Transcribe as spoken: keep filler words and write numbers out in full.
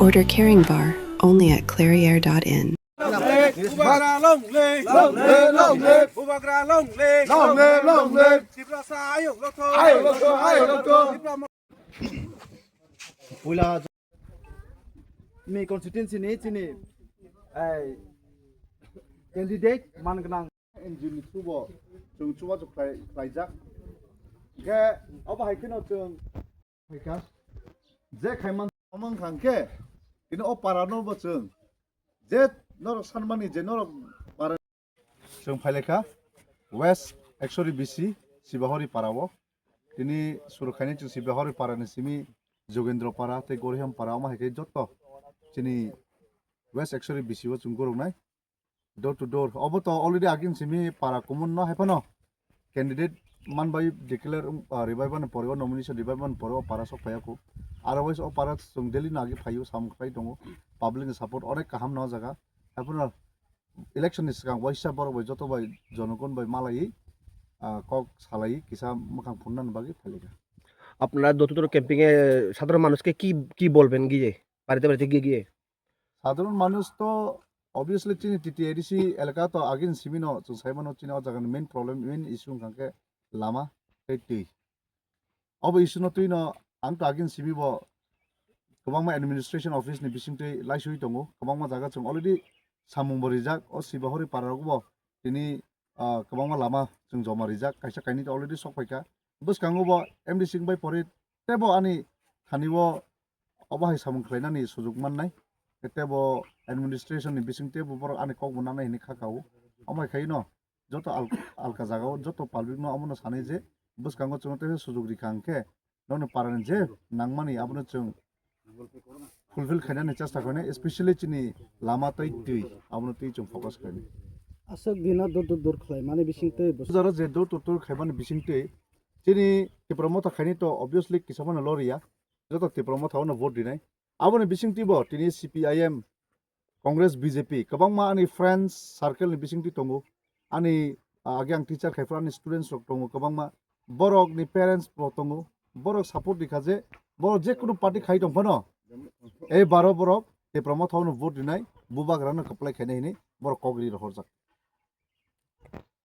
Order Caring Bar only at clairiere dot in. Bubagra long live! Long live, long live! Bubagra long live! Long live, long live! Tiprasa ayuk lokthok! Ayuk lokthok, ayuk lokthok! Tipra mo- Puila ni constituency ni chini, ai, candidate man gwnang N G O ni through bo chwng chubachu khlai-, khlaijak. Hwnkhe obo hai kheno chwng phaikha. Je khaiman omo wngkha hwnkhe tini o para no bo chwng je norok sanmani je norok para chwng phailaikha West Ekshori B C Sibahori para o. Tini suru khainai chwng Sibahori para ni simi Jogendro para tei Gorham para omo hai khe joto chini West Ekshori B C o chwng goroknai. Door to door. Obo to already agin simi para kumun no hai phano candidate man bai declare, um, ah, revival ni pore o nomination revival ni pore o para sok phaiya kho. Otherwise o para chwng daily no agi phaio sam khai tongo. Public ni support onek kaham no jaga. Hai phano election ni swkang waisa borok bai joto bai jonogon bai malai, ah, kok salai kisa mwkhang phunna ni bagwi phailika. আপনারা দোতোর ক্যাম্পিং এ সাধারণ মানুষকে কি কি বলবেন গিয়ে বাড়িতে বাড়িতে গিয়ে গিয়ে? সাধারণ মানুষ তো obviously chini T T A D C elaka to agin simi no chwng sai mano chini o jaga ni main problem, main issue wngkha khe lama tei twi. Obo issue no twi no ang to agin simi bo kwbangma administration office ni bising twi laisui tongo, kwbangma jaga chwng already samung bo rijak, o Sibahori para rok bo tini, ah, kwbangma lama chwng joma rijak, kaisa kainwi to already sok phaikha. Bwskango bo M D C wng bai pore teibo ani thani o obo hai samung khlainani sujuk mannai. Teibo administration ni bising teibo borok ani kok bo nanai hinwi kha kao. Omo hai khaino joto al-, alka jagao joto public no omono sanai je bwskango chwngno teisa sujuk rikha hwnkhe nokni parani je nangmani abono chwng fulfill khainani chesta khainai, especially chini lama tei twi, abono twi chwng focus khainai. Aswk dino dur dur dur khlaimani bising twi bwswk jora je dur dur dur khaimani bising twi chini Tipra Motha khainai to obviously kisa phano loriya, joto Tipra Motha ono vote rinai. Aboni bising twi bo tini C P I M, Congress, B J P, kwbangma ani friends circle ni bisingtwi tongo. Ani, ah, age ang teacher khai phano ani students rok tongo kwbangma. Borok ni parents bo tongo. Borok support rikha je borok je kunu party khai tong phano, ei baro borok Tipra Motha no vote rinai, bubagra no kwplai khainai hinwi borok kok ri rohorjak.